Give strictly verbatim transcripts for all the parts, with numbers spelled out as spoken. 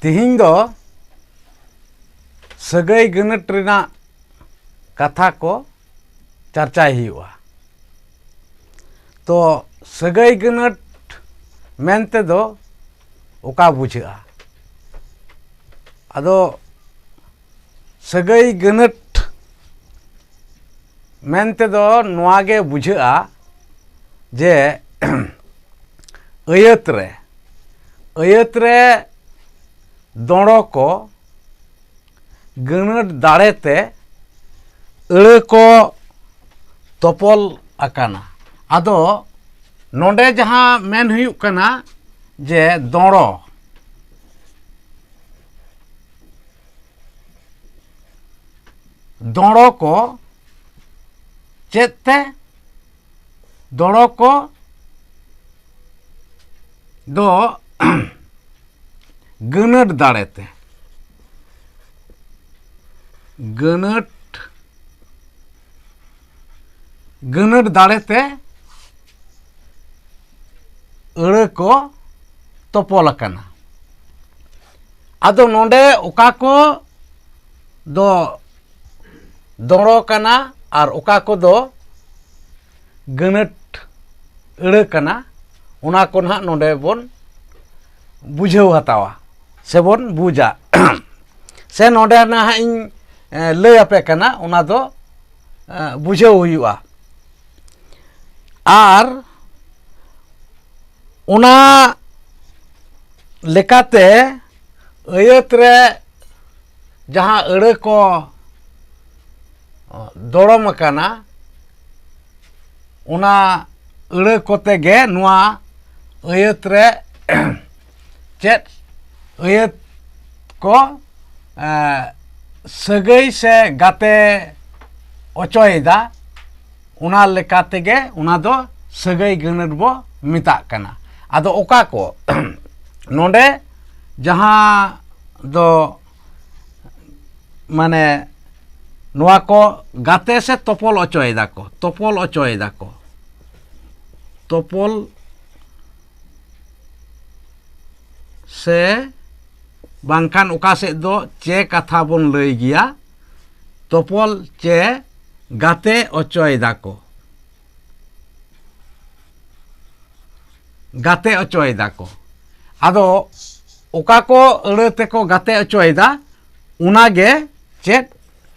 ᱛᱤᱦᱤᱧ ᱫᱚ ᱥᱟᱹᱜᱟᱹᱭ ᱜᱟᱹᱱᱟᱹᱴ ᱨᱮᱱᱟᱜ ᱠᱟᱛᱷᱟ ᱠᱚ ᱪᱟᱨᱪᱟᱭ ᱦᱩᱭᱩᱜᱼᱟ᱾ ᱛᱚ, ᱥᱟᱹᱜᱟᱹᱭ ᱜᱟᱹᱱᱟᱹᱴ ᱢᱮᱱᱛᱮ ᱫᱚ ᱚᱠᱟ ᱵᱩᱡᱷᱟᱹᱜᱼᱟ? ᱟᱫᱚ ᱥᱟᱹᱜᱟᱹᱭ ᱜᱟᱹᱱᱟᱹᱴ ᱢᱮᱱᱛᱮ ᱫᱚ ᱱᱚᱣᱟ ᱜᱮ ᱵᱩᱡᱷᱟᱹᱜᱼᱟ ᱡᱮ ᱟᱹᱭᱟᱹᱛ ᱨᱮ, ᱟᱹᱭᱟᱹᱛ ᱨᱮ ᱫᱚᱲᱚ ᱠᱚ ᱜᱟᱹᱱᱟᱹᱴ ᱫᱟᱲᱮ ᱛᱮ ᱟᱹᱲᱟᱹ ᱠᱚ ᱛᱚᱯᱚᱞ ᱟᱠᱟᱱᱟ᱾ ᱟᱫᱚ ᱱᱚᱰᱮ ᱡᱟᱦᱟᱸ ᱢᱮᱱ ᱦᱩᱭᱩᱜ ᱠᱟᱱᱟ ᱡᱮ ᱫᱚᱲᱚ, ᱫᱚᱲᱚ ᱠᱚ ᱪᱮᱫ ᱛᱮ? ᱫᱚᱲᱚ ᱠᱚ ᱫᱚ ᱜᱟᱹᱱᱟᱹᱴ ᱫᱟᱲᱮ ᱛᱮ, ᱜᱟᱹᱱᱟᱹᱴ, ᱜᱟᱹᱱᱟᱹᱴ ᱫᱟᱲᱮ ᱛᱮ ᱟᱹᱲᱟᱹ ᱠᱚ ᱛᱚᱯᱚᱞ ᱟᱠᱟᱱᱟ᱾ ᱟᱫᱚ ᱱᱚᱰᱮ ᱚᱠᱟ ᱠᱚ ᱫᱚ ᱫᱚᱲᱚ ᱠᱟᱱᱟ ᱟᱨ ᱚᱠᱟ ᱠᱚᱫᱚ ᱜᱟᱹᱱᱟᱹᱴ ᱟᱹᱲᱟᱹ ᱠᱟᱱᱟ, ᱚᱱᱟ ᱠᱚ ᱱᱟᱦᱟᱜ ᱱᱚᱰᱮ ᱵᱚᱱ ᱵᱩᱡᱷᱟᱹᱣ ᱦᱟᱛᱟᱣᱟ ᱥᱮᱵᱚᱱ ᱵᱩᱡᱟ᱾ ᱥᱮ ᱱᱚᱰᱮ ᱱᱟᱦᱟᱜ ᱤᱧ, ᱮ, ᱞᱟᱹᱭ ᱟᱯᱮ ᱠᱟᱱᱟ, ᱚᱱᱟ ᱫᱚ, ᱮ, ᱵᱩᱡᱷᱟᱹᱣ ᱦᱩᱭᱩᱜᱼᱟ᱾ ᱟᱨ ᱚᱱᱟ ᱞᱮᱠᱟᱛᱮ ᱟᱹᱭᱟᱹᱛ ᱨᱮ ᱡᱟᱦᱟᱸ ᱟᱹᱲᱟᱹ ᱠᱚ ᱫᱚᱲᱚᱢ ᱟᱠᱟᱱᱟ, ᱚᱱᱟ ᱟᱹᱲᱟᱹ ᱠᱚᱛᱮ ᱜᱮ ᱱᱚᱣᱟ ᱟᱹᱭᱟᱹᱛ ᱨᱮ ᱪᱮᱫ ᱟᱹᱭᱟᱹᱛ ᱠᱚ, ᱮ, ᱥᱟᱹᱜᱟᱹᱭ ᱥᱮ ᱜᱟᱛᱮ ᱚᱪᱚᱭᱮᱫᱟ, ᱚᱱᱟ ᱞᱮᱠᱟ ᱛᱮᱜᱮ ᱚᱱᱟ ᱫᱚ ᱥᱟᱹᱜᱟᱹᱭ ᱜᱟᱹᱱᱟᱹᱴ ᱵᱚ ᱢᱮᱛᱟᱜ ᱠᱟᱱᱟ᱾ ᱟᱫᱚ ᱚᱠᱟ ᱠᱚ ᱱᱚᱰᱮ ᱡᱟᱦᱟᱸ ᱫᱚ ᱢᱟᱱᱮ ᱱᱚᱣᱟ ᱠᱚ ᱜᱟᱛᱮ ᱥᱮ ᱛᱚᱯᱚᱞ ᱚᱪᱚᱭᱮᱫᱟ ᱠᱚ, ᱛᱚᱯᱚᱞ ᱚᱪᱚᱭᱮᱫᱟ ᱠᱚ, ᱛᱚᱯᱚᱞ ᱥᱮ ᱵᱟᱝᱠᱷᱟᱱ ᱚᱠᱟ ᱥᱮᱫ ᱫᱚ ᱪᱮ ᱠᱟᱛᱷᱟ ᱵᱚᱱ ᱞᱟᱹᱭ ᱜᱮᱭᱟ, ᱛᱚᱯᱚᱞ ᱪᱮ ᱜᱟᱛᱮ ᱚᱪᱚᱭ ᱫᱟᱠᱚ, ᱜᱟᱛᱮ ᱚᱪᱚᱭ ᱫᱟᱠᱚ᱾ ᱟᱫᱚ ᱚᱠᱟ ᱠᱚ ᱟᱹᱲᱟᱹ ᱛᱮᱠᱚ ᱜᱟᱛᱮ ᱚᱪᱚᱭᱮᱫᱟ, ᱚᱱᱟᱜᱮ ᱪᱮᱫ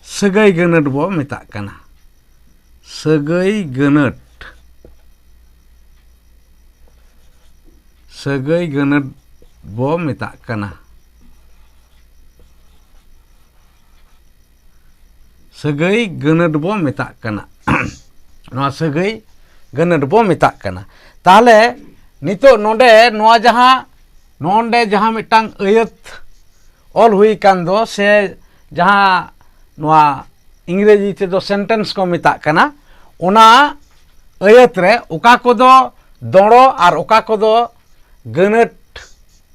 ᱥᱟᱹᱜᱟᱹᱭ ᱜᱟᱹᱱᱟᱹᱴ ᱵᱚ ᱢᱮᱛᱟᱜ ᱠᱟᱱᱟ᱾ ᱥᱟᱹᱜᱟᱹᱭ ᱜᱟᱹᱱᱟᱹᱴ, ᱥᱟᱹᱜᱟᱹᱭ ᱜᱟᱹᱱᱟᱹᱴ ᱵᱚ ᱢᱮᱛᱟᱜ ᱠᱟᱱᱟ᱾ ᱥᱟᱹᱜᱟᱹᱭ ᱜᱟᱹᱱᱟᱹᱴ ᱵᱚ ᱢᱮᱛᱟᱜ ᱠᱟᱱᱟ᱾ ᱱᱚᱣᱟ ᱥᱟᱹᱜᱟᱹᱭ ᱜᱟᱹᱱᱟᱹᱴ ᱵᱚ ᱢᱮᱛᱟᱜ ᱠᱟᱱᱟ᱾ ᱛᱟᱦᱚᱞᱮ ᱱᱤᱛᱚᱜ ᱱᱚᱰᱮ ᱱᱚᱣᱟ ᱡᱟᱦᱟᱸ, ᱱᱚᱰᱮ ᱡᱟᱦᱟᱸ ᱢᱤᱫᱴᱟᱝ ᱟᱹᱭᱟᱹᱛ ᱚᱞ ᱦᱩᱭ ᱟᱠᱟᱱ ᱫᱚ, ᱥᱮ ᱡᱟᱦᱟᱸ ᱱᱚᱣᱟ ᱤᱝᱨᱮᱡᱤ ᱛᱮᱫᱚ ᱥᱮᱱᱴᱮᱱᱥ ᱠᱚ ᱢᱮᱛᱟᱜ ᱠᱟᱱᱟ, ᱚᱱᱟ ᱟᱹᱭᱟᱹᱛ ᱨᱮ ᱚᱠᱟ ᱠᱚᱫᱚ ᱫᱚᱲᱚ ᱟᱨ ᱚᱠᱟ ᱠᱚᱫᱚ ᱜᱟᱹᱱᱟᱹᱴ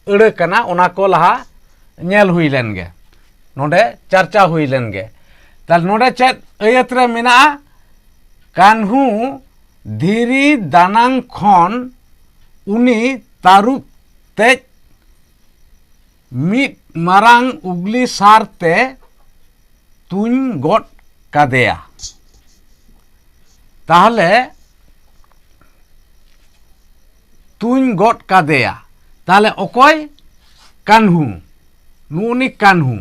ᱟᱹᱲᱟᱹ ᱠᱟᱱᱟ, ᱚᱱᱟ ᱠᱚ ᱞᱟᱦᱟ ᱧᱮᱞ ᱦᱩᱭ ᱞᱮᱱ ᱜᱮ, ᱱᱚᱰᱮ ᱪᱟᱨᱪᱟ ᱦᱩᱭ ᱞᱮᱱ ᱜᱮ᱾ ᱛᱟᱦᱞᱮ ᱱᱚᱰᱮ ᱪᱮᱫ ᱟᱹᱭᱟᱹᱛ ᱨᱮ ᱢᱮᱱᱟᱜᱼᱟ? ᱠᱟᱹᱱᱦᱩ ᱫᱷᱤᱨᱤ ᱫᱟᱱᱟᱝ ᱠᱷᱚᱱ ᱩᱱᱤ ᱛᱟᱹᱨᱩᱵ ᱛᱮᱡ ᱢᱤᱫ ᱢᱟᱨᱟᱝ ᱩᱜᱽᱞᱤ ᱥᱟᱨ ᱛᱮ ᱛᱩᱧ ᱜᱚᱫ ᱠᱟᱫᱮᱭᱟ᱾ ᱛᱟᱦᱞᱮ ᱛᱩᱧ ᱜᱚᱫ ᱠᱟᱫᱮᱭᱟ᱾ ᱛᱟᱦᱞᱮ ᱚᱠᱚᱭ? ᱠᱟᱹᱱᱦᱩ᱾ ᱱᱩᱜᱼᱩᱱᱤ ᱠᱟᱹᱱᱦᱩ᱾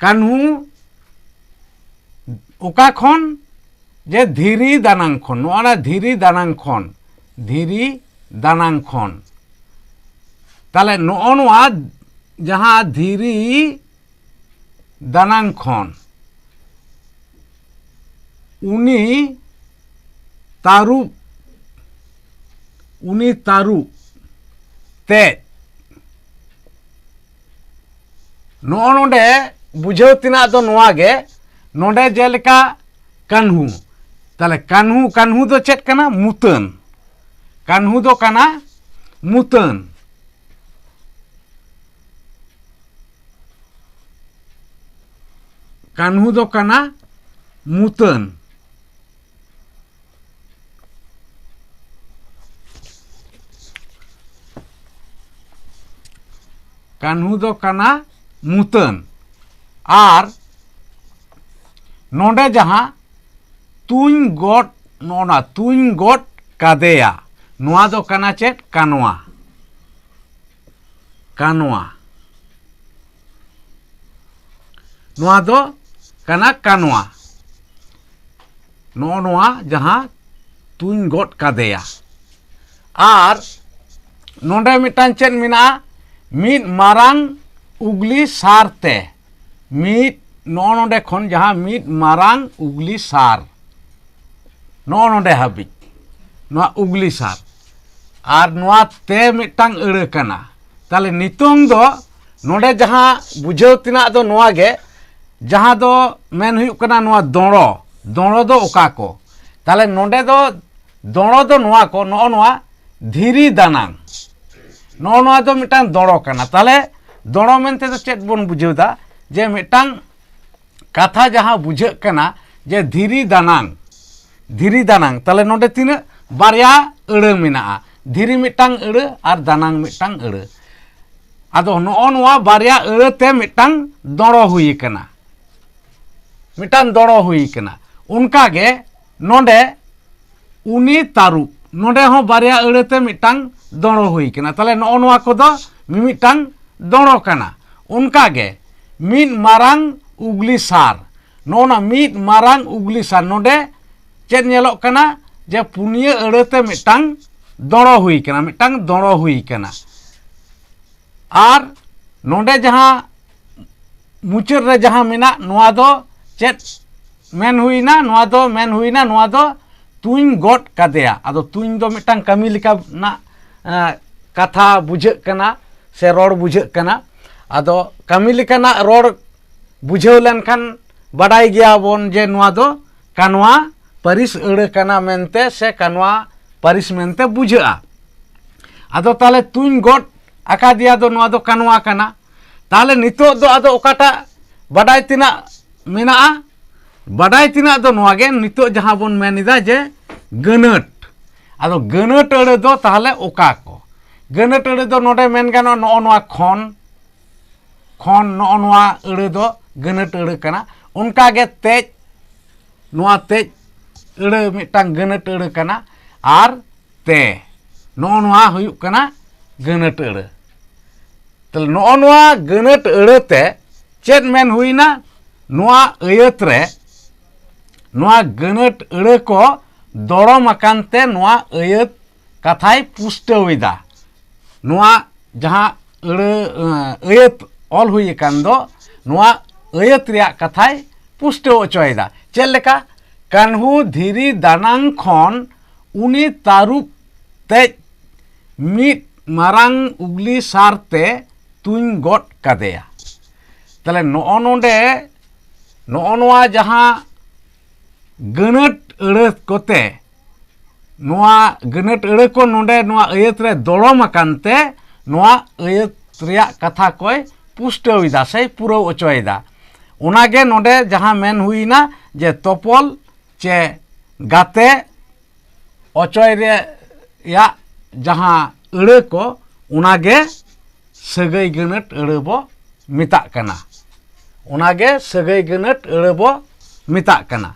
ᱠᱟᱹᱱᱦᱩ ᱚᱠᱟ ᱠᱷᱚᱱ? ᱡᱮ ᱫᱷᱤᱨᱤ ᱫᱟᱱᱟᱝ ᱠᱷᱚᱱ, ᱱᱚᱜᱼᱚ ᱱᱟ ᱫᱷᱤᱨᱤ ᱫᱟᱱᱟᱝ ᱠᱷᱚᱱ, ᱫᱷᱤᱨᱤ ᱫᱟᱱᱟᱝ ᱠᱷᱚᱱ᱾ ᱛᱟᱦᱞᱮ ᱱᱚᱜᱼᱚ ᱱᱚᱣᱟ ᱡᱟᱦᱟᱸ ᱫᱷᱤᱨᱤ ᱫᱟᱱᱟᱝ ᱠᱷᱚᱱ ᱩᱱᱤ ᱛᱟᱹᱨᱩᱵ, ᱩᱱᱤ ᱛᱟᱹᱨᱩᱵ ᱛᱮᱡ, ᱱᱚᱜᱼᱚ ᱱᱚᱰᱮ ᱵᱩᱡᱷᱟᱹᱣ ᱛᱮᱱᱟᱜ ᱫᱚ ᱱᱚᱣᱟ ᱜᱮ, ᱱᱚᱰᱮ ᱡᱮᱞᱮᱠᱟ ᱠᱟᱹᱱᱦᱩ, ᱛᱟᱦᱞᱮ ᱠᱟᱹᱱᱦᱩ, ᱠᱟᱹᱱᱦᱩ ᱫᱚ ᱪᱮᱫ ᱠᱟᱱᱟ? ᱢᱩᱛᱟᱹᱱ᱾ ᱠᱟᱹᱱᱦᱩ ᱫᱚ ᱠᱟᱱᱟ ᱢᱩᱛᱟᱹᱱ᱾ ᱠᱟᱹᱱᱦᱩ ᱫᱚ ᱠᱟᱱᱟ ᱢᱩᱛᱟᱹᱱ᱾ ᱠᱟᱹᱱᱦᱩ ᱫᱚ ᱠᱟᱱᱟ ᱢᱩᱛᱟᱹᱱ᱾ ᱟᱨ ᱱᱚᱰᱮ ᱡᱟᱦᱟᱸ ᱛᱩᱧ ᱜᱚᱫ, ᱱᱚᱜᱼᱚ ᱱᱟ ᱛᱩᱧ ᱜᱚᱫ ᱠᱟᱫᱮᱭᱟ, ᱱᱚᱣᱟ ᱫᱚ ᱠᱟᱱᱟ ᱪᱮᱫ? ᱠᱟᱱᱣᱟ᱾ ᱠᱟᱱᱣᱟ᱾ ᱱᱚᱣᱟ ᱫᱚ ᱠᱟᱱᱟ ᱠᱟᱱᱣᱟ᱾ ᱱᱚᱜᱼᱚ ᱱᱚᱣᱟ ᱡᱟᱦᱟᱸ ᱛᱩᱧ ᱜᱚᱫ ᱠᱟᱫᱮᱭᱟ᱾ ᱟᱨ ᱱᱚᱰᱮ ᱢᱤᱫᱴᱟᱝ ᱪᱮᱫ ᱢᱮᱱᱟᱜᱼᱟ? ᱢᱤᱫ ᱢᱟᱨᱟᱝ ᱩᱜᱽᱞᱤ ᱥᱟᱨ ᱛᱮ, ᱢᱤᱫ, ᱱᱚᱜᱼᱚ ᱱᱚᱰᱮ ᱠᱷᱚᱱ ᱡᱟᱦᱟᱸ ᱢᱤᱫ ᱢᱟᱨᱟᱝ ᱩᱜᱽᱞᱤ ᱥᱟᱨ, ᱱᱚᱜᱼᱚ ᱱᱚᱰᱮ ᱦᱟᱹᱵᱤᱡ ᱱᱚᱣᱟ ᱩᱜᱽᱞᱤ ᱥᱟᱨ᱾ ᱟᱨ ᱱᱚᱣᱟ ᱛᱮ ᱢᱤᱫᱴᱟᱝ ᱟᱹᱲᱟᱹ ᱠᱟᱱᱟ᱾ ᱛᱟᱦᱞᱮ ᱱᱤᱛᱚᱝ ᱫᱚ ᱱᱚᱰᱮ ᱡᱟᱦᱟᱸ ᱵᱩᱡᱷᱟᱹᱣ ᱛᱮᱱᱟᱜ ᱫᱚ ᱱᱚᱣᱟ ᱜᱮ, ᱡᱟᱦᱟᱸ ᱫᱚ ᱢᱮᱱ ᱦᱩᱭᱩᱜ ᱠᱟᱱᱟ ᱱᱚᱣᱟ ᱫᱚᱲᱚ, ᱫᱚᱲᱚ ᱫᱚ ᱚᱠᱟ ᱠᱚ? ᱛᱟᱦᱞᱮ ᱱᱚᱰᱮ ᱫᱚ ᱫᱚᱲᱚ ᱫᱚ ᱱᱚᱣᱟ ᱠᱚ, ᱱᱚᱜᱼᱚ ᱱᱚᱣᱟ ᱫᱷᱤᱨᱤ ᱫᱟᱱᱟᱝ, ᱱᱚᱜᱼᱚ ᱱᱚᱣᱟ ᱫᱚ ᱢᱤᱫᱴᱟᱝ ᱫᱚᱲᱚ ᱠᱟᱱᱟ᱾ ᱛᱟᱦᱞᱮ ᱫᱚᱲᱚ ᱢᱮᱱᱛᱮ ᱫᱚ ᱪᱮᱫ ᱵᱚᱱ ᱵᱩᱡᱷᱟᱹᱣ ᱫᱟ? ᱡᱮ ᱢᱤᱫᱴᱟᱝ ᱠᱟᱛᱷᱟ ᱡᱟᱦᱟᱸ ᱵᱩᱡᱷᱟᱹᱜ ᱠᱟᱱᱟ ᱡᱮ ᱫᱷᱤᱨᱤ ᱫᱟᱱᱟᱝ, ᱫᱷᱤᱨᱤ ᱫᱟᱱᱟᱝ, ᱛᱟᱦᱞᱮ ᱱᱚᱰᱮ ᱛᱤᱱᱟᱹᱜ? ᱵᱟᱨᱭᱟ ᱟᱹᱲᱟᱹ ᱢᱮᱱᱟᱜᱼᱟ, ᱫᱷᱤᱨᱤ ᱢᱤᱫᱴᱟᱝ ᱟᱹᱲᱟᱹ ᱟᱨ ᱫᱟᱱᱟᱝ ᱢᱤᱫᱴᱟᱝ ᱟᱹᱲᱟᱹ᱾ ᱟᱫᱚ ᱱᱚᱜᱼᱚ ᱱᱚᱣᱟ ᱵᱟᱨᱭᱟ ᱟᱹᱲᱟᱹ ᱛᱮ ᱢᱤᱫᱴᱟᱝ ᱫᱚᱲᱚ ᱦᱩᱭ ᱠᱟᱱᱟ, ᱢᱤᱫᱴᱟᱝ ᱫᱚᱲᱚ ᱦᱩᱭ ᱠᱟᱱᱟ᱾ ᱚᱱᱠᱟ ᱜᱮ ᱱᱚᱰᱮ ᱩᱱᱤ ᱛᱟᱹᱨᱩᱵ, ᱱᱚᱰᱮ ᱦᱚᱸ ᱵᱟᱨᱭᱟ ᱟᱹᱲᱟᱹ ᱛᱮ ᱢᱤᱫᱴᱟᱝ ᱫᱚᱲᱚ ᱦᱩᱭ ᱠᱟᱱᱟ᱾ ᱛᱟᱦᱞᱮ ᱱᱚᱜᱼᱚ ᱱᱚᱣᱟ ᱠᱚᱫᱚ ᱢᱤᱢᱤᱫᱴᱟᱝ ᱫᱚᱲᱚ ᱠᱟᱱᱟ᱾ ᱚᱱᱠᱟ ᱜᱮ ᱢᱤᱫ ᱢᱟᱨᱟᱝ ᱩᱜᱽᱞᱤ ᱥᱟᱨ, ᱱᱚᱜᱼᱚ ᱱᱟ ᱢᱤᱫ ᱢᱟᱨᱟᱝ ᱩᱜᱽᱞᱤ ᱥᱟᱨ, ᱱᱚᱰᱮ ᱪᱮᱫ ᱧᱮᱞᱚᱜ ᱠᱟᱱᱟ? ᱡᱮ ᱯᱩᱱᱭᱟᱹ ᱟᱹᱲᱟᱹ ᱛᱮ ᱢᱤᱫᱴᱟᱝ ᱫᱚᱲᱚ ᱦᱩᱭ ᱠᱟᱱᱟ, ᱢᱤᱫᱴᱟᱝ ᱫᱚᱲᱚ ᱦᱩᱭ ᱠᱟᱱᱟ᱾ ᱟᱨ ᱱᱚᱰᱮ ᱡᱟᱦᱟᱸ ᱢᱩᱪᱟᱹᱫ ᱨᱮ ᱡᱟᱦᱟᱸ ᱢᱮᱱᱟᱜ, ᱱᱚᱣᱟ ᱫᱚ ᱪᱮᱫ ᱢᱮᱱ ᱦᱩᱭᱱᱟ? ᱱᱚᱣᱟ ᱫᱚ ᱢᱮᱱ ᱦᱩᱭᱱᱟ, ᱱᱚᱣᱟ ᱫᱚ ᱛᱩᱧ ᱜᱚᱫ ᱠᱟᱫᱮᱭᱟ᱾ ᱟᱫᱚ ᱛᱩᱧ ᱫᱚ ᱢᱤᱫᱴᱟᱝ ᱠᱟᱹᱢᱤ ᱞᱮᱠᱟᱱᱟᱜ, ᱮᱸ, ᱠᱟᱛᱷᱟ ᱵᱩᱡᱷᱟᱹᱜ ᱠᱟᱱᱟ ᱥᱮ ᱨᱚᱲ ᱵᱩᱡᱷᱟᱹᱜ ᱠᱟᱱᱟ᱾ ᱟᱫᱚ ᱠᱟᱹᱢᱤ ᱞᱮᱠᱟᱱᱟᱜ ᱨᱚᱲ ᱵᱩᱡᱷᱟᱹᱣ ᱞᱮᱱᱠᱷᱟᱱ ᱵᱟᱰᱟᱭ ᱜᱮᱭᱟᱵᱚᱱ ᱡᱮ ᱱᱚᱣᱟ ᱫᱚ ᱠᱟᱱᱣᱟ ᱯᱟᱹᱨᱤᱥ ᱟᱹᱲᱟᱹ ᱠᱟᱱᱟ ᱢᱮᱱᱛᱮ ᱥᱮ ᱠᱟᱱᱣᱟ ᱯᱟᱹᱨᱤᱥ ᱢᱮᱱᱛᱮ ᱵᱩᱡᱷᱟᱹᱜᱼᱟ᱾ ᱟᱫᱚ ᱛᱟᱦᱞᱮ ᱛᱩᱧ ᱜᱚᱫ ᱟᱠᱟᱫᱮᱭᱟ ᱫᱚ ᱱᱚᱣᱟ ᱫᱚ ᱠᱟᱱᱣᱟ ᱠᱟᱱᱟ᱾ ᱛᱟᱦᱞᱮ ᱱᱤᱛᱚᱜ ᱫᱚ ᱟᱫᱚ ᱚᱠᱟᱴᱟᱜ ᱵᱟᱰᱟᱭ ᱛᱮᱱᱟᱜ ᱢᱮᱱᱟᱜᱼᱟ? ᱵᱟᱰᱟᱭ ᱛᱮᱱᱟᱜ ᱫᱚ ᱱᱚᱣᱟ ᱜᱮ, ᱱᱤᱛᱚᱜ ᱡᱟᱦᱟᱸ ᱵᱚᱱ ᱢᱮᱱ ᱮᱫᱟ ᱡᱮ ᱜᱟᱹᱱᱟᱹᱴ᱾ ᱟᱫᱚ ᱜᱟᱹᱱᱟᱹᱴ ᱟᱹᱲᱟᱹ ᱫᱚ ᱛᱟᱦᱞᱮ ᱚᱠᱟ ᱠᱚ? ᱜᱟᱹᱱᱟᱹᱴ ᱟᱹᱲᱟᱹ ᱫᱚ ᱱᱚᱰᱮ ᱢᱮᱱ ᱜᱟᱱᱚᱜᱼᱟ, ᱱᱚᱜᱼᱚ ᱱᱚᱣᱟ ᱠᱷᱚᱱ, ᱠᱷᱚᱱ ᱱᱚᱜᱼᱚ ᱱᱚᱣᱟ ᱟᱹᱲᱟᱹ ᱫᱚ ᱜᱟᱹᱱᱟᱹᱴ ᱟᱹᱲᱟᱹ ᱠᱟᱱᱟ᱾ ᱚᱱᱠᱟᱜᱮ ᱛᱮᱡ, ᱱᱚᱣᱟ ᱛᱮᱡ ᱟᱹᱲᱟᱹ ᱢᱤᱫᱴᱟᱝ ᱜᱟᱹᱱᱟᱹᱴ ᱟᱹᱲᱟᱹ ᱠᱟᱱᱟ᱾ ᱟᱨ ᱛᱮ, ᱱᱚᱜᱼᱚ ᱱᱚᱣᱟ ᱦᱩᱭᱩᱜ ᱠᱟᱱᱟ ᱜᱟᱹᱱᱟᱹᱴ ᱟᱹᱲᱟᱹ᱾ ᱛᱟᱦᱞᱮ ᱱᱚᱜᱼᱚ ᱱᱚᱣᱟ ᱜᱟᱹᱱᱟᱹᱴ ᱟᱹᱲᱟᱹ ᱛᱮ ᱪᱮᱫ ᱢᱮᱱ ᱦᱩᱭᱱᱟ? ᱱᱚᱣᱟ ᱟᱹᱭᱟᱹᱛ ᱨᱮ, ᱱᱚᱣᱟ ᱜᱟᱹᱱᱟᱹᱴ ᱟᱹᱲᱟᱹ ᱠᱚ ᱫᱚᱲᱚᱢ ᱟᱠᱟᱱ ᱛᱮ ᱱᱚᱣᱟ ᱟᱹᱭᱟᱹᱛ ᱠᱟᱛᱷᱟᱭ ᱯᱩᱥᱴᱟᱹᱣ ᱮᱫᱟ᱾ ᱱᱚᱣᱟ ᱡᱟᱦᱟᱸ ᱟᱹᱲᱟᱹ, ᱟᱹᱭᱟᱹᱛ ᱚᱞ ᱦᱩᱭ ᱟᱠᱟᱱ ᱫᱚ, ᱱᱚᱣᱟ ᱟᱹᱭᱟᱹᱛ ᱨᱮᱭᱟᱜ ᱠᱟᱛᱷᱟᱭ ᱯᱩᱥᱴᱟᱹᱣ ᱚᱪᱚᱭᱮᱫᱟ᱾ ᱪᱮᱫ ᱞᱮᱠᱟ? ᱠᱟᱹᱱᱦᱩ ᱫᱷᱤᱨᱤ ᱫᱟᱱᱟᱝ ᱠᱷᱚᱱ ᱩᱱᱤ ᱛᱟᱹᱨᱩᱵ ᱛᱮᱡ ᱢᱤᱫ ᱢᱟᱨᱟᱝ ᱩᱜᱽᱞᱤ ᱥᱟᱨ ᱛᱮ ᱛᱩᱧ ᱜᱚᱫ ᱠᱟᱫᱮᱭᱟ᱾ ᱛᱟᱦᱞᱮ ᱱᱚᱜᱼᱚ ᱱᱚᱰᱮ, ᱱᱚᱜᱼᱚ ᱱᱚᱣᱟ ᱡᱟᱦᱟᱸ ᱜᱟᱹᱱᱟᱹᱴ ᱟᱹᱲᱟᱹ ᱠᱚᱛᱮ, ᱱᱚᱣᱟ ᱜᱟᱹᱱᱟᱹᱴ ᱟᱹᱲᱟᱹ ᱠᱚ ᱱᱚᱰᱮ ᱱᱚᱣᱟ ᱟᱹᱭᱟᱹᱛ ᱨᱮ ᱫᱚᱲᱚᱢ ᱟᱠᱟᱱ ᱛᱮ ᱱᱚᱣᱟ ᱟᱹᱭᱟᱹᱛ ᱨᱮᱭᱟᱜ ᱠᱟᱛᱷᱟ ᱠᱚᱭ ᱯᱩᱥᱴᱟᱹᱣ ᱮᱫᱟ ᱥᱮᱭ ᱯᱩᱨᱟᱹᱣ ᱚᱪᱚᱭᱮᱫᱟ᱾ ᱚᱱᱟᱜᱮ ᱱᱚᱰᱮ ᱡᱟᱦᱟᱸ ᱢᱮᱱ ᱦᱩᱭᱱᱟ ᱡᱮ ᱛᱚᱯᱚᱞ ᱪᱮ ᱜᱟᱛᱮ ᱚᱪᱚᱭ ᱨᱮᱭᱟᱜ ᱡᱟᱦᱟᱸ ᱟᱹᱲᱟᱹ ᱠᱚ, ᱚᱱᱟᱜᱮ ᱥᱟᱹᱜᱟᱹᱭ ᱜᱟᱹᱱᱟᱹᱴ ᱟᱹᱲᱟᱹ ᱵᱚ ᱢᱮᱛᱟᱜ ᱠᱟᱱᱟ᱾ ᱚᱱᱟᱜᱮ ᱥᱟᱹᱜᱟᱹᱭ ᱜᱟᱹᱱᱟᱹᱴ ᱟᱹᱲᱟᱹ ᱵᱚ ᱢᱮᱛᱟᱜ ᱠᱟᱱᱟ᱾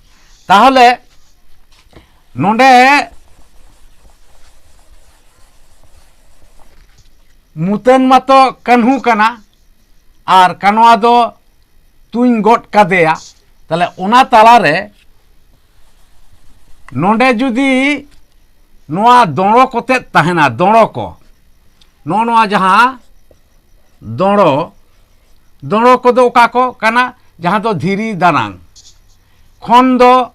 ᱛᱟᱦᱚᱞᱮ ᱱᱚᱰᱮ ᱢᱩᱛᱟᱹᱱ ᱢᱟᱛᱚ ᱠᱟᱹᱱᱦᱩ ᱠᱟᱱᱟ ᱟᱨ ᱠᱟᱱᱣᱟ ᱫᱚ ᱛᱩᱧ ᱜᱚᱫ ᱠᱟᱫᱮᱭᱟ᱾ ᱛᱟᱦᱞᱮ ᱚᱱᱟ ᱛᱟᱞᱟᱨᱮ ᱱᱚᱰᱮ ᱡᱩᱫᱤ ᱱᱚᱣᱟ ᱫᱚᱲᱚ ᱠᱚᱛᱮᱫ ᱛᱟᱦᱮᱱᱟ, ᱫᱚᱲᱚ ᱠᱚ, ᱱᱚᱜᱼᱚ ᱱᱚᱣᱟ ᱡᱟᱦᱟᱸ ᱫᱚᱲᱚ, ᱫᱚᱲᱚ ᱠᱚᱫᱚ ᱚᱠᱟ ᱠᱚ ᱠᱟᱱᱟ? ᱡᱟᱦᱟᱸ ᱫᱚ ᱫᱷᱤᱨᱤ ᱫᱟᱱᱟᱝ ᱠᱷᱚᱱ ᱫᱚ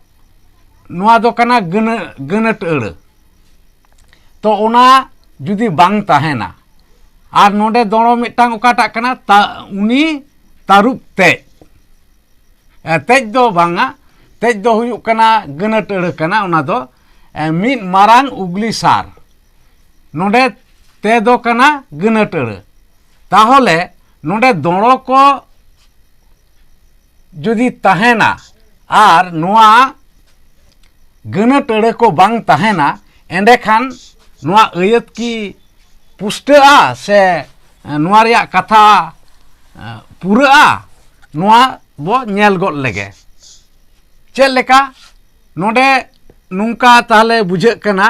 ᱱᱚᱣᱟ ᱫᱚ ᱠᱟᱱᱟ ᱜᱟᱹᱱᱟᱹ-, ᱜᱟᱹᱱᱟᱹᱴ ᱟᱹᱲᱟᱹ᱾ ᱛᱚ ᱚᱱᱟ ᱡᱩᱫᱤ ᱵᱟᱝ ᱛᱟᱦᱮᱱᱟ, ᱟᱨ ᱱᱚᱰᱮ ᱫᱚᱲᱚ ᱢᱤᱫᱴᱟᱝ ᱚᱠᱟᱴᱟᱜ ᱠᱟᱱᱟ? ᱛᱟ-, ᱩᱱᱤ ᱛᱟᱹᱨᱩᱵ ᱛᱮᱡ᱾ ᱮ, ᱛᱮᱡ ᱫᱚ ᱵᱟᱝᱟ, ᱛᱮᱡ ᱫᱚ ᱦᱩᱭᱩᱜ ᱠᱟᱱᱟ ᱜᱟᱹᱱᱟᱹᱴ ᱟᱹᱲᱟᱹ ᱠᱟᱱᱟ, ᱚᱱᱟ ᱫᱚ, ᱮ, ᱢᱤᱫ ᱢᱟᱨᱟᱝ ᱩᱜᱽᱞᱤ ᱥᱟᱨ᱾ ᱱᱚᱰᱮ ᱛᱮ ᱫᱚ ᱠᱟᱱᱟ ᱜᱟᱹᱱᱟᱹᱴ ᱟᱹᱲᱟᱹ᱾ ᱛᱟᱦᱚᱞᱮ ᱱᱚᱰᱮ ᱫᱚᱲᱚ ᱠᱚ ᱡᱩᱫᱤ ᱛᱟᱦᱮᱱᱟ ᱟᱨ ᱱᱚᱣᱟ ᱜᱟᱹᱱᱟᱹᱴ ᱟᱹᱲᱟᱹ ᱠᱚ ᱵᱟᱝ ᱛᱟᱦᱮᱱᱟ, ᱮᱸᱰᱮᱠᱷᱟᱱ ᱱᱚᱣᱟ ᱟᱹᱭᱟᱹᱛ ᱠᱤ ᱯᱩᱥᱴᱟᱹᱜᱼᱟ ᱥᱮ ᱱᱚᱣᱟ ᱨᱮᱭᱟᱜ ᱠᱟᱛᱷᱟ, ᱮ, ᱯᱩᱨᱟᱹᱜᱼᱟ, ᱱᱚᱣᱟ ᱵᱚ ᱧᱮᱞ ᱜᱚᱫ ᱞᱮᱜᱮ᱾ ᱪᱮᱫ ᱞᱮᱠᱟ? ᱱᱚᱰᱮ ᱱᱚᱝᱠᱟ ᱛᱟᱦᱞᱮ ᱵᱩᱡᱷᱟᱹᱜ ᱠᱟᱱᱟ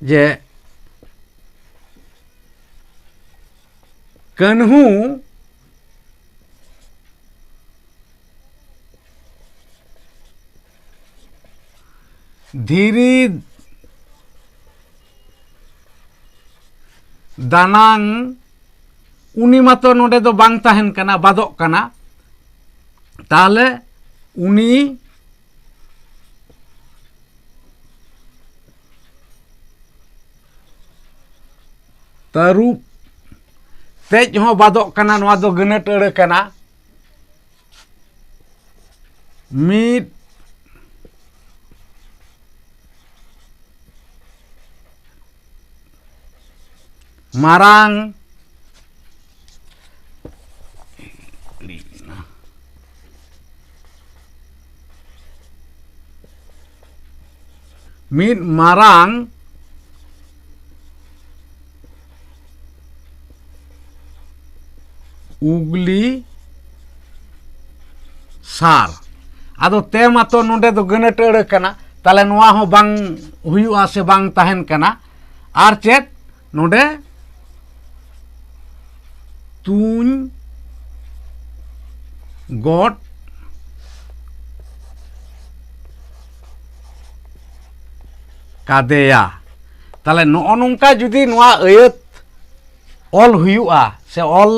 ᱡᱮ ᱠᱟᱹᱱᱦᱩ ᱫᱷᱤᱨᱤ ᱫᱟᱱᱟᱝ, ᱩᱱᱤ ᱢᱟᱛᱚ ᱱᱚᱰᱮ ᱫᱚ ᱵᱟᱝ ᱛᱟᱦᱮᱱ ᱠᱟᱱᱟ, ᱵᱟᱫᱚᱜ ᱠᱟᱱᱟ᱾ ᱛᱟᱦᱞᱮ ᱩᱱᱤ ᱛᱟᱹᱨᱩᱵ ᱛᱮᱡ ᱦᱚᱸ ᱵᱟᱫᱚᱜ ᱠᱟᱱᱟ, ᱱᱚᱣᱟ ᱫᱚ ᱜᱟᱹᱱᱟᱹᱴ ᱟᱹᱲᱟᱹ ᱠᱟᱱᱟ᱾ ᱢᱤᱫ ᱢᱟᱨᱟᱝ ᱢᱤᱫ ᱢᱟᱨᱟᱝ ᱩᱜᱽᱞᱤ ᱥᱟᱨ᱾ ᱟᱫᱚ ᱛᱮ ᱢᱟᱛᱚ ᱱᱚᱰᱮ ᱫᱚ ᱜᱟᱹᱱᱟᱹᱴ ᱟᱹᱲᱟᱹ ᱠᱟᱱᱟ, ᱛᱟᱦᱞᱮ ᱱᱚᱣᱟ ᱦᱚᱸ ᱵᱟᱝ ᱦᱩᱭᱩᱜᱼᱟ ᱥᱮ ᱵᱟᱝ ᱛᱟᱦᱮᱱ ᱠᱟᱱᱟ᱾ ᱟᱨ ᱪᱮᱫ ᱱᱚᱰᱮ ᱛᱩᱧ ᱜᱚᱫ ᱠᱟᱫᱮᱭᱟ᱾ ᱛᱟᱦᱞᱮ ᱱᱚᱜᱼᱚ ᱱᱚᱝᱠᱟ ᱡᱩᱫᱤ ᱱᱚᱣᱟ ᱟᱹᱭᱟᱹᱛ ᱚᱞ ᱦᱩᱭᱩᱜᱼᱟ ᱥᱮ ᱚᱞ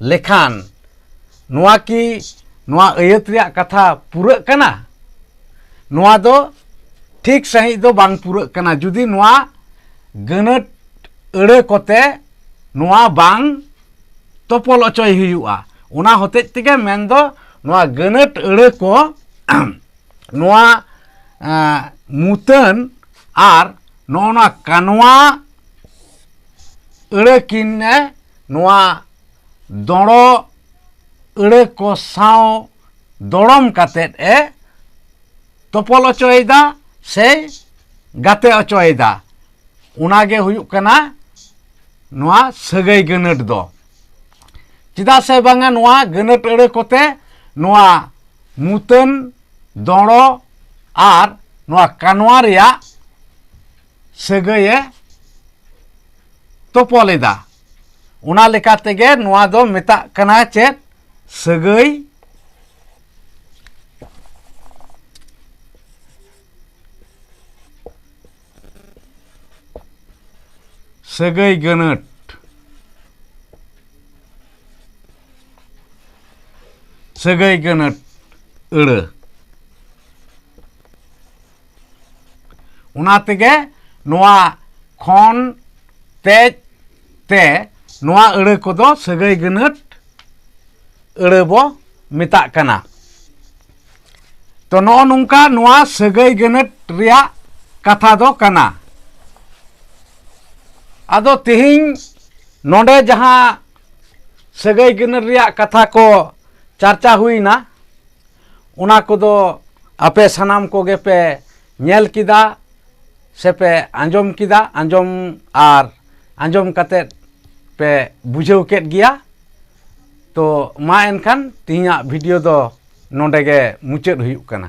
ᱞᱮᱠᱷᱟᱱ, ᱱᱚᱣᱟ ᱠᱤ ᱱᱚᱣᱟ ᱟᱹᱭᱟᱹᱛ ᱨᱮᱭᱟᱜ ᱠᱟᱛᱷᱟ ᱯᱩᱨᱟᱹᱜ ᱠᱟᱱᱟ? ᱱᱚᱣᱟ ᱫᱚ ᱴᱷᱤᱠ ᱥᱟᱺᱦᱤᱡ ᱫᱚ ᱵᱟᱝ ᱯᱩᱨᱟᱹᱜ ᱠᱟᱱᱟ᱾ ᱡᱩᱫᱤ ᱱᱚᱣᱟ ᱜᱟᱹᱱᱟᱹᱴ ᱟᱹᱲᱟᱹ ᱠᱚᱛᱮ ᱱᱚᱣᱟ ᱵᱟᱝ ᱛᱚᱯᱚᱞ ᱚᱪᱚᱭ ᱦᱩᱭᱩᱜᱼᱟ᱾ ᱚᱱᱟ ᱦᱚᱛᱮᱡ ᱛᱮᱜᱮ ᱢᱮᱱᱫᱚ ᱱᱚᱣᱟ ᱜᱟᱹᱱᱟᱹᱴ ᱟᱹᱲᱟᱹ ᱠᱚ ᱱᱚᱣᱟ, ᱮᱸ, ᱢᱩᱛᱟᱹᱱ ᱟᱨ ᱱᱚᱜᱼᱚ ᱱᱚᱣᱟ ᱠᱟᱱᱣᱟ ᱟᱹᱲᱟᱹ ᱠᱤᱱ, ᱮ, ᱱᱚᱣᱟ ᱫᱚᱲᱚ ᱟᱹᱲᱟᱹ ᱠᱚ ᱥᱟᱶ ᱫᱚᱲᱚᱢ ᱠᱟᱛᱮᱫ ᱮ ᱛᱚᱯᱚᱞ ᱚᱪᱚᱭᱮᱫᱟ ᱥᱮ ᱜᱟᱛᱮ ᱚᱪᱚᱭᱮᱫᱟ᱾ ᱚᱱᱟ ᱜᱮ ᱦᱩᱭᱩᱜ ᱠᱟᱱᱟ ᱱᱚᱣᱟ ᱥᱟᱹᱜᱟᱹᱭ ᱜᱟᱹᱱᱟᱹᱴ ᱫᱚ᱾ ᱪᱮᱫᱟᱜ ᱥᱮ ᱵᱟᱝᱟ, ᱱᱚᱣᱟ ᱜᱟᱹᱱᱟᱹᱴ ᱟᱹᱲᱟᱹ ᱠᱚᱛᱮ ᱱᱚᱣᱟ ᱢᱩᱛᱟᱹᱱ, ᱫᱚᱲᱚ ᱟᱨ ᱱᱚᱣᱟ ᱠᱟᱱᱣᱟ ᱨᱮᱭᱟᱜ ᱥᱟᱹᱜᱟᱹᱭᱮ ᱛᱚᱯᱚᱞ ᱮᱫᱟ᱾ ᱚᱱᱟ ᱞᱮᱠᱟ ᱛᱮᱜᱮ ᱱᱚᱣᱟ ᱫᱚ ᱢᱮᱛᱟᱜ ᱠᱟᱱᱟ ᱪᱮᱫ? ᱥᱟᱹᱜᱟᱹᱭ ᱥᱟᱹᱜᱟᱹᱭ ᱜᱟᱹᱱᱟᱹᱴ᱾ ᱥᱟᱹᱜᱟᱹᱭ ᱜᱟᱹᱱᱟᱹᱴ ᱟᱹᱲᱟᱹ᱾ ᱚᱱᱟ ᱛᱮᱜᱮ ᱱᱚᱣᱟ ᱠᱷᱚᱱ ᱛᱮᱡ ᱛᱮ ᱱᱚᱣᱟ ᱟᱹᱲᱟᱹ ᱠᱚᱫᱚ ᱥᱟᱹᱜᱟᱹᱭ ᱜᱟᱹᱱᱟᱹᱴ ᱟᱹᱲᱟᱹ ᱵᱚ ᱢᱮᱛᱟᱜ ᱠᱟᱱᱟ᱾ ᱛᱚ, ᱱᱚᱜᱼᱚ ᱱᱚᱝᱠᱟ ᱱᱚᱣᱟ ᱥᱟᱹᱜᱟᱹᱭ ᱜᱟᱹᱱᱟᱹᱴ ᱨᱮᱭᱟᱜ ᱠᱟᱛᱷᱟ ᱫᱚ ᱠᱟᱱᱟ᱾ ᱟᱫᱚ ᱛᱮᱦᱮᱧ ᱱᱚᱰᱮ ᱡᱟᱦᱟᱸ ᱥᱟᱹᱜᱟᱹᱭ ᱜᱟᱹᱱᱟᱹᱴ ᱨᱮᱭᱟᱜ ᱠᱟᱛᱷᱟ ᱠᱚ ᱪᱟᱨᱪᱟ ᱦᱩᱭᱱᱟ, ᱚᱱᱟ ᱠᱚᱫᱚ ᱟᱯᱮ ᱥᱟᱱᱟᱢ ᱠᱚᱜᱮ ᱯᱮ ᱧᱮᱞ ᱠᱮᱫᱟ ᱥᱮ ᱯᱮ ᱟᱸᱡᱚᱢ ᱠᱮᱫᱟ, ᱟᱸᱡᱚᱢ ᱟᱨ ᱟᱸᱡᱚᱢ ᱠᱟᱛᱮᱫ ᱯᱮ ᱵᱩᱡᱷᱟᱹᱣ ᱠᱮᱫ ᱜᱮᱭᱟ᱾ ᱛᱚ ᱢᱟ ᱮᱱᱠᱷᱟᱱ ᱛᱮᱦᱮᱧᱟᱜ ᱵᱷᱤᱰᱤᱭᱳ ᱫᱚ ᱱᱚᱰᱮ ᱜᱮ ᱢᱩᱪᱟᱹᱫ ᱦᱩᱭᱩᱜ ᱠᱟᱱᱟ᱾